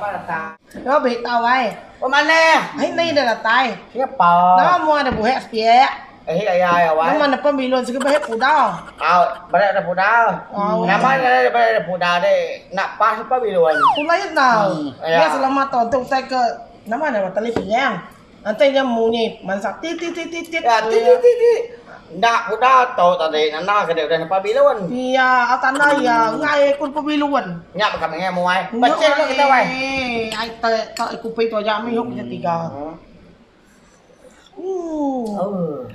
Selamat datang. Nama berita wai. Oh manah. Ai ni dah datai. Singapore. Nama mua dah buhek sepiak. Eh ya ya wai. Nama nepan bilun sigi buhek puda. Au, balik dah puda. Nama dah balik dah puda deh. Nak pas apa bilun. Pulai tau. Ya selamat tau tu utai ke nama nama tali penyang. Enti nya munyi mansa tit tit tit tit tit. Ya tit tit tit tit. Enda udah tu tadi nanda ke udah nepa bilun. Iya au tanda iya enggai aku nepa bilun. Nya baka meh muai. Pecah tu kita wai. Ai te te kupi tu aja mih kita tiga. Ooh.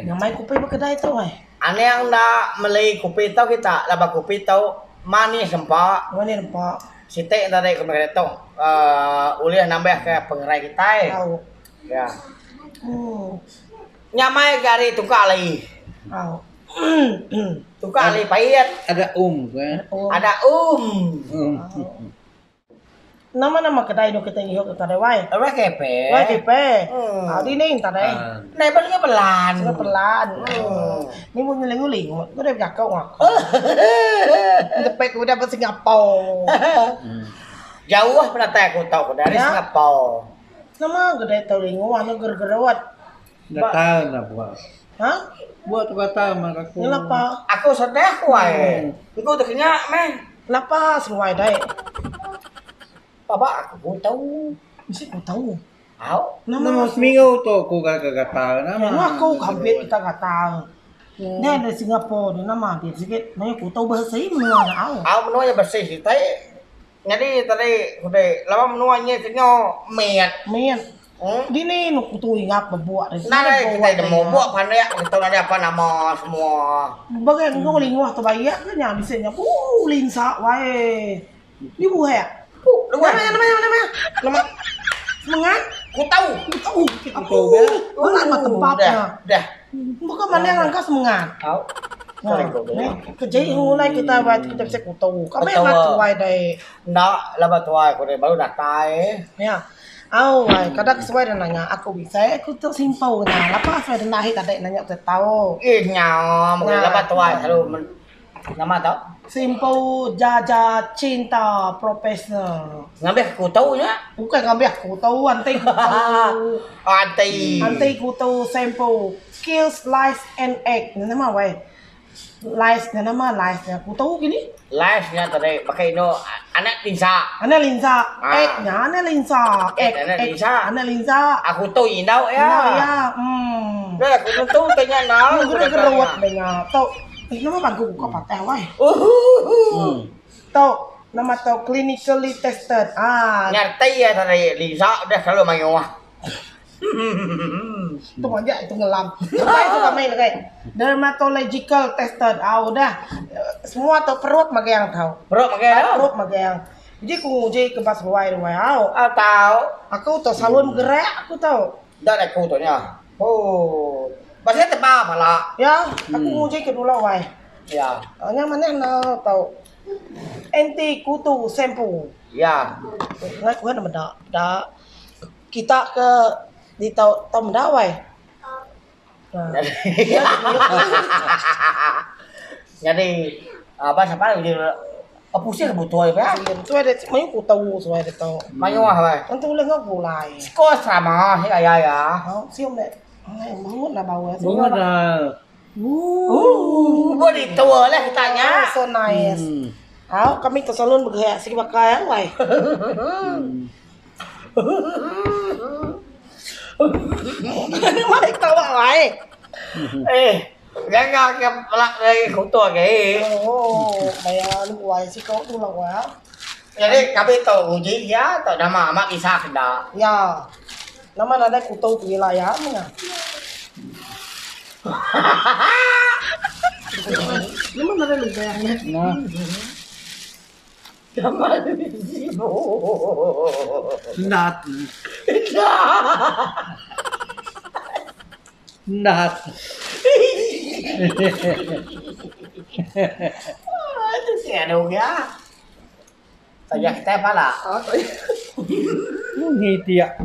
Nyamai kupi ba kedai tu ai. Anang enda meli kupi tu kita laban kupi tu manis empa. Manis empa. Siti enda dei ku meri tu uhh ulih nambah ke pengerai kitai. Au. Ya. Ooh. Nyamai ga ari tukar ali. Au. Tukar ali pait. Ada um ke. Ada um. Nama nama kedai dok kita ngihup tu tadai wai. Wai kepe. Wai kepe. Ah dini tadai. Nai ba sungai pelan. Sungai pelan. Ni mun ngelingu lingu ku deh bejaku ngaku. Tepek ku udah ba Singapore. Jauh penatai aku tu ku dari Singapore. Nama kedai tu lingu anu gerut-gerut. Gatal enda buat. Ha? Buat tu gatal meh aku. Ngelapa. Aku sedih ku ai. Engku tu kenya meh. Lapa seruai dai. Paba aku ku tau. Bisi ku tau. Au. Nama seminggu tu aku ga gatal nama. Nama aku kabit kita gatal. Neh dari Singapore tu nama dia sikit mayuh ku tau bersih menua ne au. Au menua iya bersih sitai. Nyadi tadi udah laban menua nyi kenyo mit. Mit. Dini nu ku ingap bebuk deh. Nadai kitai nemu buk pandak kitu nadai apa nama semua. Bagai enggau linguh tu bayak ke nya bisi nya ooh linsa wai. Ni buhek. Nama nama nama nama. Nama semengat. Ku tau. Ku tau. Apu. Balat ba tempat nya. Dah. Buka manang rangka semengat. Au. Kejai ngulai kita ba kita bisi ku tau. Kami amat tuai dai. Enda laban tuai ku dai baru datai. Ya. Au ai kada ke suai da nanya aku bisai aku tu simple nya. Lapa suai da ahi tadi nanya utai tau. Ih nya laban tuai selalu nama tu. Simple jaja cinta professional. Ngambi aku tau nya. Bukan ngambi aku tau anti ku tau. Anti. Anti ku tau sample kills lies and egg nama weh. Lies nya nama lies nya ku tau kini. Lies nya tadi baka inu anak linsa. Anak linsa. Egg nya anak linsa. Egg anak linsa. Anak linsa. Aku tu indau iya. Indau iya. Hmm. Dah aku tentu tanya enda. Geru gerut nya. Tu eh nama bagu buka patah wai. Uhuhu. Tu nama tu clinically tested. Ah. Nya reti iya tadi linsa udah selalu mayuh. Tu aja itu ngelam. Ukai tu kami dekai. Dermatological tested. Ah udah semua tu perut magang tau. Perut magang. Perut magang. Jadi ku nguji ke bas ruai ruai au. Ah tau. Aku tu selalu bergerak aku tu. Enda aku tu nya. Oh. Pasal tebal pala. Ya, aku nguji ke dulu wai. Ya. Nya manah ne tau. Anti kutu shampoo. Ya. Ngai ku ne meda. Peda. Kita ke ditu tau meda wai. Nyadi ba sapa uji pusing butoi pia. Suai deh mayuh kutu suai ditu. Mayuh wai. Tentu ulih enggau gulai. Siko sama sik aya iya. Sium deh. Ai bangut dah bau. Bungut dah. Ooh ba ditu lah kita nya. So nice. Au kami tu selalu begerak sigi baka wai. Mari tawa wai. Eh, ganga ke pelak dari kutu agi. Oh, maya lu wai siko tu lah wai. Jadi kami tu uji ya tu nama amat kisah kena. Ya. Nama nadai kutu tu ila ya meh. Nama nadai lubang neh. Nah. Sendat. Sendat. Munyi tiak.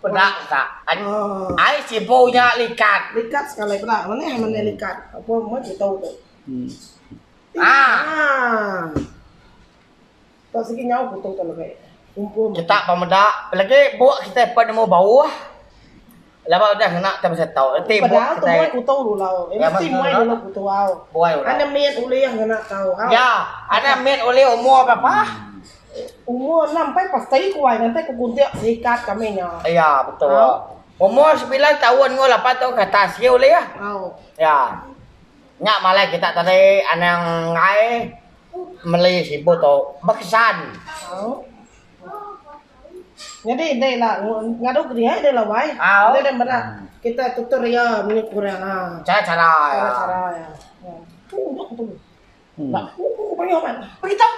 Peda ka. Ai sibu nya likat. Likat sekali peda. Manah mene likat. Apo meh ku tau tu. Ah. Tok sigi nyau kutu tok lebih. Kumpul. Kita pemeda lagi buk kita penemu bauh. Lama udah ngena tak pasal tau. Reti buk kita. Padahal tu kutu dulu. Ya, mesti muai dulu kutu au. Buai ulah. Ana mit ulih ngena tau. Ya, ana mit ulih umur berapa? Umur 6 pai pasti ku ai ngantai ku guntik sikat kami nya. Ya, betul. Umur 9 tahun enggau 8 tahun ke atas ye ulih. Au. Ya. Nya malai kita tadi anang enggai meli sibut tu bekesan. Au. Nyadi dei la ngadu ke dia dei la wai. Au. Dei meda kita tutorial munyi kurang ha. Cara-cara ya. Cara-cara ya. Uh, tu. Hmm. Banyak amat. Pergi tau.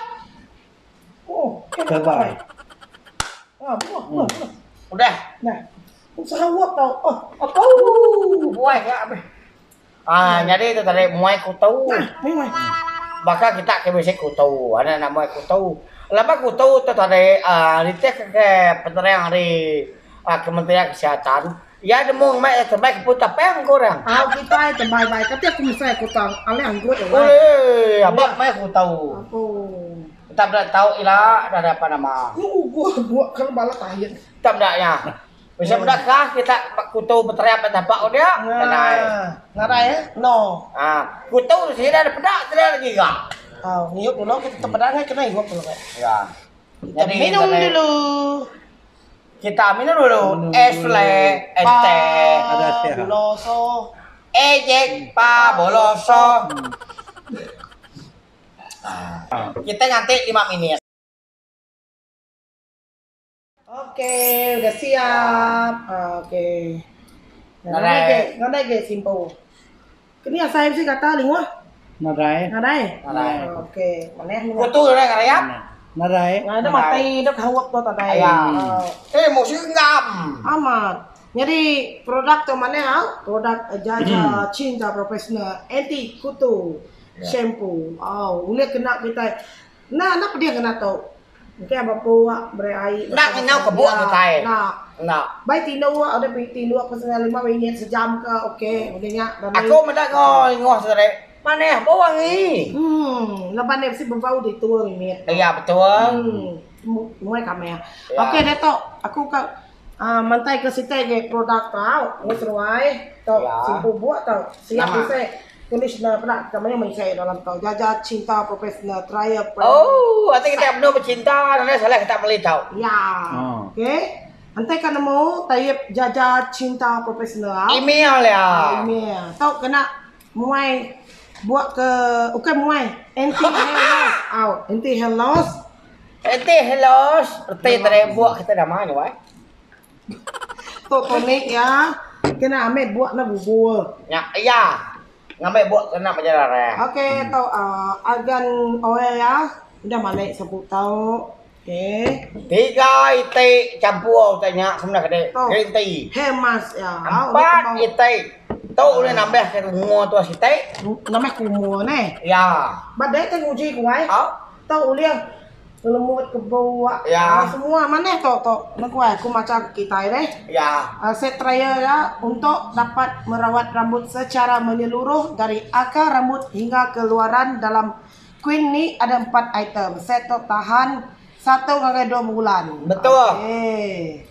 Oh, Terbai. Ah, buah, buah, buah. Udah. Nah. Sarawak tau. Oh, apa? Buai ke apa? Ah, nyadi tu tadi muai kutu. Nah, muai. Baka kita ke bisi kutu, ana nak muai kutu. Laban kutu tu tadi ah nitih ke ke penerang ari ah Kementerian Kesihatan, iya nemu ngemai terbai ke pun tapang ku orang. Au kitai terbai bai kati aku mesai kutu alih anggut wai. Oi, aba mai kutu. Apo. Kita bela tau ila dari apa nama. Ku gua kalau bala tahin. Tak beda nya. Bisa meda kah kita kutu beteriap ba tapak dia? Nadai. Nadai eh? No. Ha, kutu sida da peda sida da ngiga. Au, ngiup dulu kita tepeda ngai kena iup dulu kai. Ya. Kita minum dulu. Kita minum dulu. Es le, es teh. Ada teh. Boloso. Ejek pa boloso. Kita nganti 5 minit. Okey, udah siap. Okey. Nadai ke, nadai ke simple. Kini asai bisi kata linguh? Nadai. Nadai. Nadai. Okey, manah meh. Kutu nadai ngerayap? Nadai. Nadai mati dok hawak tu tadai. Aya. Eh musi ngam. Amat. Nyadi produk tu manah au, produk Jaja Cinta Professional Anti Kutu Shampoo. Au, ulih kena kitai. Enda enda pedih kena tu. Engka bepu beri ai. Enda ngenyau kebuk kitai. Enda. Enda. Bai tinduk udah pi tinduk ke setengah lima minit sejam ke okey udah nya. Aku meda enggau ingoh sehari manah bau wangi. Hmm laban dia bisi bebau ditu mimit. Iya betul. Hmm muai kameh. Okey diatu aku ka aaa mantai ke siti agi produk tau mung seruai tu simpu buk tu siap bisi. Conditioner peda ka mayuh mensai dalam tau jaja cinta professional trial brand. Oh, ati kita benung becinta nadai salah kita meli tau. Ya. Okey. Enti ka nemu taip jaja cinta professional. Email ya. Email. Tau kena muai buat ke ukai muai anti hair loss. Au, anti hair loss. Anti hair loss, reti tadi buat kita nama nya wai. Tu tonik iya kena ambi buak ne bubur. Nya iya ngambi buak kena maja rarang. Okey tu uhh argan oil iya udah malik sebut tau. Okey. Tiga iti campur utai nya semina kadi green tea. Hair mask iya. Empat iti tu ulih nambah ke umur tua siti. Nambah ke umur neh. Iya. Ba deh te nguji ku ai. Au. Tu ulih Ngelemut kebuk Ya. semua manah tu tu nengku ai aku macha kitai deh. Ya. Set trial ya untuk dapat merawat rambut secara menyeluruh dari akar rambut hingga keluaran dalam Queen ni ada empat item. Set tu tahan satu ngagai dua bulan. Betul. Okey.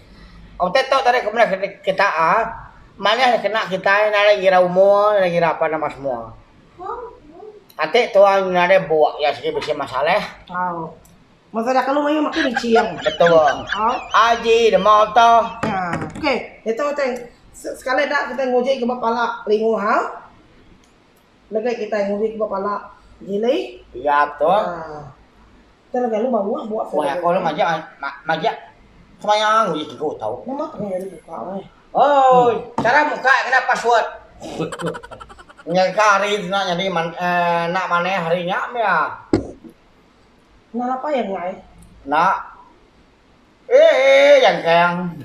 Utai tu tadi ku meda kita ah manah kena kitai nadai ngira umur nadai ngira apa nama semua. Ati tuan nadai buak iya sigi bisi masalah. Au. Masa dah kalu mayuh makin licing. Betul. Au. Aji dema to. Ha. Okey, ditu te sekali da kita nguji ke ba pala lingu hau. Lebih kita nguji ke ba pala gili. Ya betul. Ha. Kita lagi lu bawah buak. Wah, aku lu majak majak semaya nguji ke tau. Nama tu yang buka weh. Oi, cara muka kena password. Nyangka hari tu nak nyadi eh nak manah hari nya meh iya. Nah lapa iya ngai? Nak. Eh jangkang.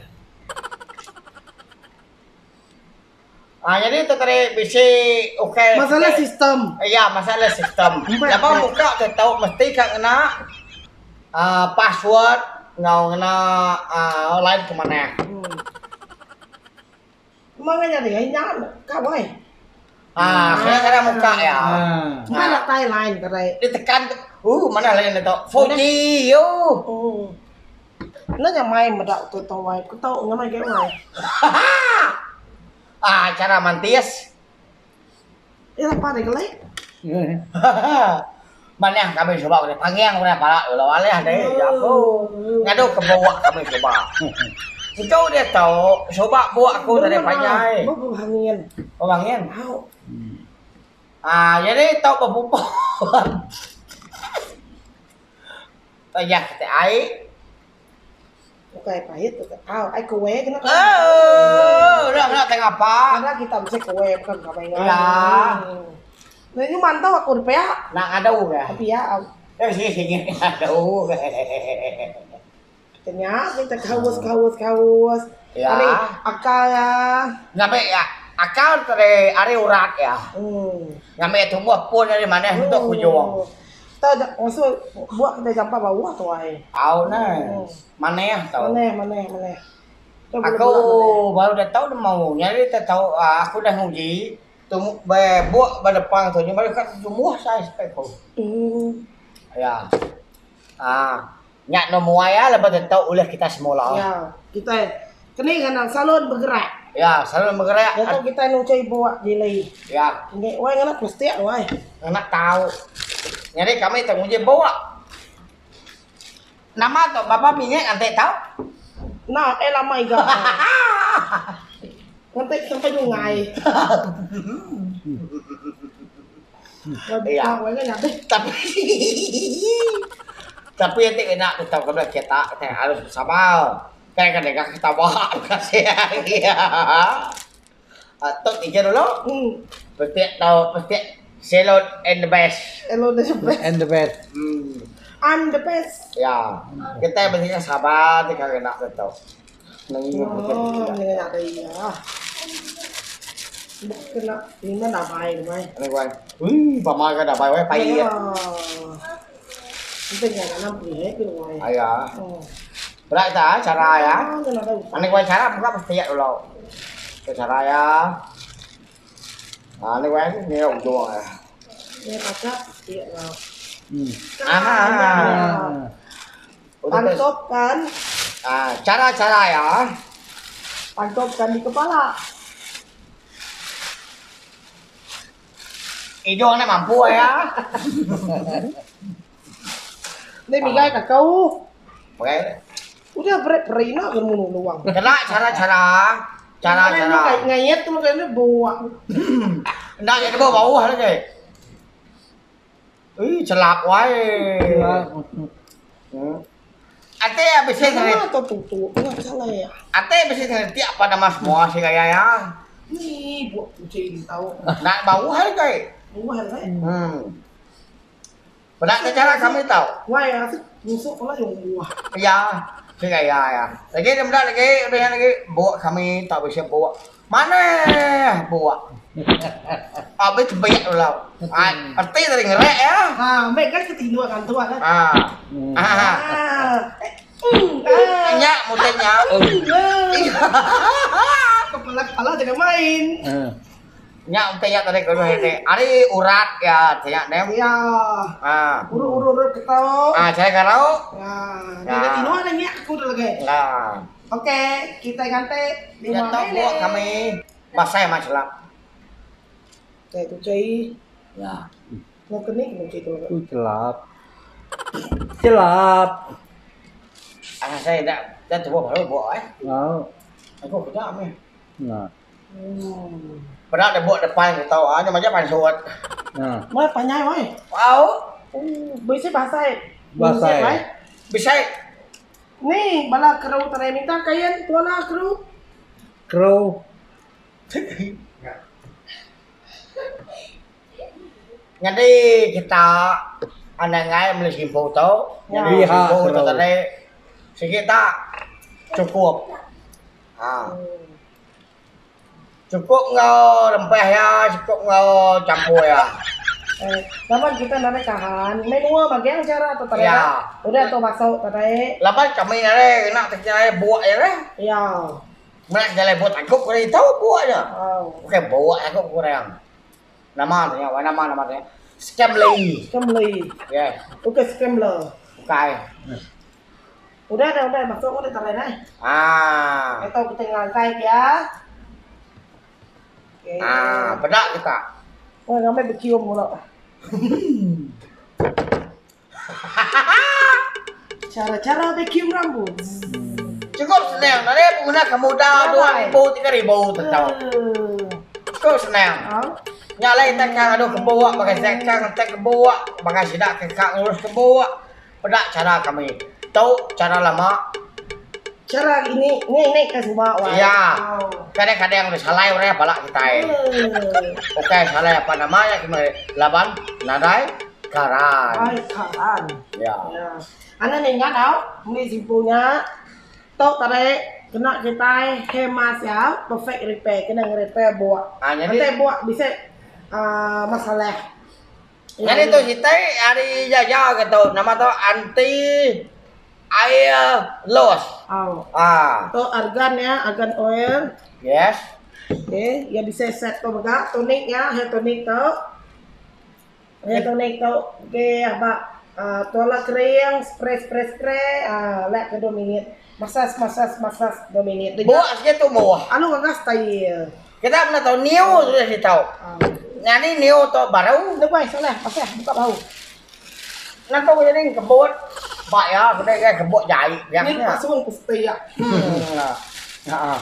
Ah nyadi tu tadi bisi ukai Masalah sistem. Iya masalah sistem. Lepas muka tu tau mesti ka ngena aaa password enggau ngena aaa online ke manah. Memang nya nyadi ai nya ka wai. Ah, kena cara muka ya. Empai datai line tadi. Ditekan tu. Manah line tu. 4G yo. Enda nyamai meda utai tu wai. Ku tau nyamai agi wai. Ah, cara mantis. Eh lapa deh kelai. Manah kami suba udah pangging udah pala dulu alih deh ya aku. Ngadu ke buak kami suba. Itu dia tu suba buak aku tadi panjai. Bebangin. Bebangin. Ah jadi tau bepupuk. Payah ke ai. Ukai pahit tu. Au, ai kuwe kena. Oh, dah kena tengah apa? Karena kita mesti kuwe bukan kawai. Ya. Nah, ini mantau aku di pihak. Nak ngadu ke? Pihak. Eh, sini sini ngadu ke. Kenya kita kawas kawas kawas. Ya. Ari akal ya. Ngambil ya. Akal dari ari urat ya. Ngambil tumbuh pun dari mana untuk hujung. Tak maksud buat kita jampa bawah tu ai. Au nah. Maneh tau. Maneh maneh maneh. Aku baru dah tahu dah mau. Jadi tak tahu aku dah nguji tumbuh buat ba depan tu ni baru kat tumbuh saya spek aku. Ya. Ah. Nya no muai ya lepas tu tahu oleh kita semula. Ya, kita kena kena salon bergerak. Ya, salon bergerak. Ya kita nu cai buat jeli. Ya. Nge wai ngena plastik wai. Ngena tahu. Jadi kami tak nguji bawa. Nama tu bapa minyak nanti tahu. Nah, eh lama iga. Nanti sampai jungai. Ya. Tapi tapi nanti kena tetap kena kita kita harus bersabar. Kan kan dekat kita bawa kasih ya. Tok tiga dulu. Pasti tahu pasti Selon and the best. Selon and the best. And the best. I'm the best. Ya. Kita mesti sabar kita kena tetap. Oh, ni ada ya. Kena ni mana dah baik mai. Ni guai. Ui, pama ka dah baik pai ya. Penting ya nak beli ke guai. Ayah. Berat tak cara ya? Ani guai cara buka pasti ya dulu. Cara ya. Ah, ni guai ni ujung ya. Ni pakai ya lah. Ah. Pantopkan. Ah, cara-cara ya. Pantopkan di kepala. Hidung ni mampu ya. Ni migai kat kau. Okey. Udah berina ke munu luang. Kena cara-cara. Cara-cara. Ngayet tu kena buat. Nak jadi bau bau lagi. Ih, celap wai. Ate habis ni. Atau tutup, enggak salah ya. Ate habis ni tiap pada mas semua si gaya ya. Ni buat kucing tahu. Nak bau hari kai. Bau hari. Benar cara kami tahu. Wah, ya, busuk kalau yang buah. Ya, si gaya ya. Lagi dia benda lagi, dia lagi buat kami tak bisa buat. Mana buat? Habis banyak dulu. Ah, arti dari ngerek ya. Ah, mereka ketinduan kan tuan lah. Ah. Ah. Nyak mutenya. Kepala-kepala jangan main. Nyak mutenya tadi kalau ini. Ari urat ya, nyak nem. Ya. Ah. Urut-urut ketau. Ah, saya kalau. Ya, dia tinduan nyak aku dah lagi. Nah. Okey, kita ganti 5 minit. Buat kami basah masalah. Okey, tu cai. Ya. Mau kena kena cai tu. Tu celap. Celap. Ah, saya dah dah tua baru buat eh. Oh. Aku kerja apa? Nah. Pernah ada buat depan kita tahu ah, macam pansut. Nah. Wah, panjang weh. Wow. Bisa basah. Basah. Bisa. Ni bala kru tarai minta kayan tuala kru. Kru. Jadi kita anangai beli simpo tu, jadi simpo tu tadi sikit tak cukup. Ha. Cukup ngau rempah ya, cukup ngau campur ya. Laman kita nak kahan, menua bagian cara atau tadi. Ya. Udah tu masuk tadi. Laman kami nak nak terjalan buat ya lah. Ya. Nak jalan buat takut kurang tahu buat je. Oh. Bukan buat takut kurang. Nama tu nya, nama nama tu nya. Scambly. Scambly. Yes. Ukai scrambler. Ukai. Udah dah udah masuk udah tarai dah. Ah. Atau kita ngangkai kia. Okay. Ah, peda kita. Oh, ngambil bercium pula. Cara-cara vacuum rambut. Cukup senang. Nare pengguna kemudah 2000 3000 tentu. Cukup senang. Ha? Nya alai kita kang adu kebuak baka sida kang entek kebuak baka sida ke ka ngurus kebuak peda cara kami. Tu cara lama. Cara ini ni ni ka suba wai. Iya. Kadang-kadang deh salai orang pala kitai. Ukai salai apa nama nya kami laban nadai karan. Ai karan. Ya. Ya. Anu ninga tau meli simpu nya tu tadi kena kitai hair mask ya perfect repair kena ngerepair buak. Ah, jadi Enti buak bisi uhh masalah. Nyadi tu sitai ari jaja ke tu nama tu anti air loss. Au. Ah. Tu argan ya, argan oil. Yes. Okay, ya bisi set tu mega tonik ya, hair tonic tu. Hair tonic tu okey aba uhh tuala kering spray spray spray uhh lek ke dua minit. Massage massage massage dua minit. Buak sikit tumbuh. Alu gaga style. Kita menda tau new sudah si tau. Nyadi new tu baru. Enda buai salah pasal buka bau. Nang tu jadi kebut ba iya kedai gai kebut jai biak nya. Ni pasung pasti iya. Hmm.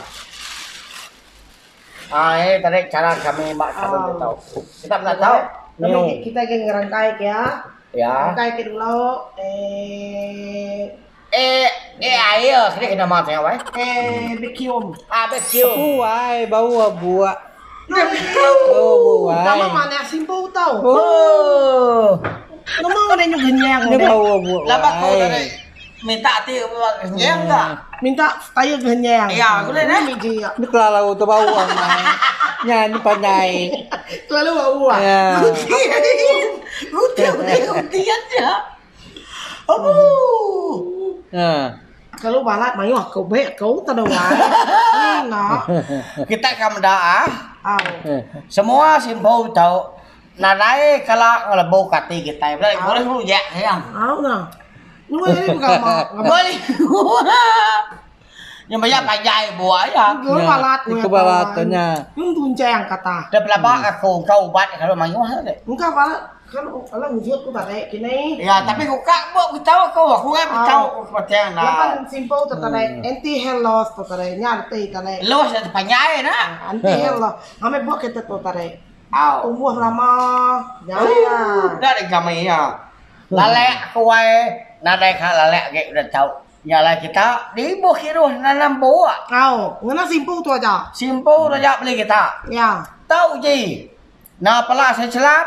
Ah ini tadi cara kami ba salon tu tau. Kita menda tau new. Kita ke ngerangkai ke ya. Ya. Rangkai ke dulu eh Eh eh air kena kena ma tengah wai. Eh vacuum. Ah vacuum. Buai bau buak. Bau buai. Nama mana simple tau. Oh. Nama mana nyu genyang. Ni bau buak. Lama kau tadi minta ti genyang tak? Minta tayar genyang. Ya, aku dah. Ni Ni kelalu tu bau amai. Nya ni pandai. Kelalu bau ah. Ya. Ruti, ruti, ruti aja. Oh. Ha. Kalau balat mayuh aku baik aku tak ada wai. Ni nak. Kita akan mendaa. Au. Semua simpu tau. Nadai kala ngelebu kati kita. Boleh boleh rujak ya. Au nah. Nunggu ni bukan mak. Boleh. Yang banyak panjai buah ya. Gua balat. Iku balat nya. Yung tuncang kata. Dia pelabak aku kau ubat kalau mayuh ada. Engkau balat kalau kalau wujud ku tarik kini. Ya, tapi ku kak buat ku tahu aku aku kan ku tahu aku macam nah. Lapan simple tu tarik anti hair loss tu tarik nya reti tarik. Loss tu panjai nak. Anti hair loss. Kami buat kita tu tarik. Au. Tumbuh lama. Ya. Dah ada kami ya. Lalek aku wai nadai ka lalek ge udah tahu. Nya alai kita dibuh kiruh nanam buak. Au, ngena simpu tu aja. Simpu tu aja beli kita. Ya. Tau ji. Na pala sechelap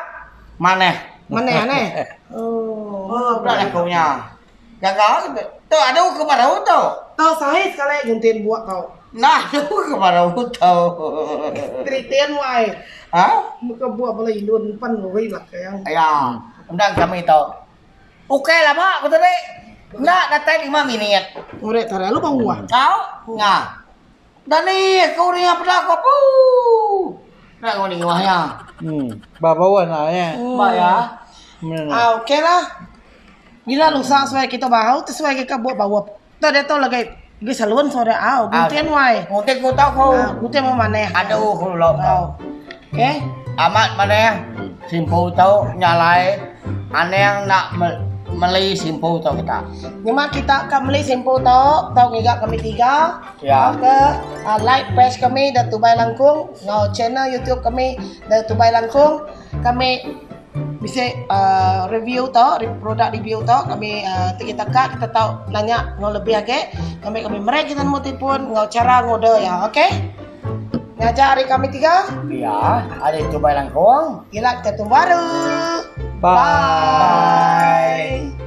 manah. Manah neh. Oh. Oh, pula aku nya. Gaga tu adu ke baru tu. Tau sahi sekali guntin buak tau. Nah, adu ke baru tu. Tritian wai. Ha? Muka buak bala indun pan wei lakang. Ya. Undang kami tu. Ukai lama ku tadi. Enda datai lima minit. Ngurek tadi lalu bau ah. Tau nga. Dani aku ni peda aku apu. Enda ku ninga iya. Hmm. Ba bau na nya. Ba iya. Ah okey lah. Gila lusa suai kita bau tu suai kita buat bau. Tu dia tu lagi gi salon sore au gunting wai. Gunting ku tau ku. Gunting mau maneh. Aduh ku lok tau. Okey. Amat maneh simpu tu nyalai anang enda meli simpu tu kita. Nyema kita ka meli simpu tu tau ngiga kami tiga Ya. tauka like page kami da Tubai Langkung enggau channel YouTube kami da Tubai Langkung kami bisi uhh review tu produk review tu kami uhh ti kita ka kita tau nanya enggau lebih agi ngambi kami meri kita nemu tipun enggau chara ngorder iya ok. Ngajar ari kami tiga. Ya, ari Tubai Langkung. Ila kita tu baru. Bye. Bye.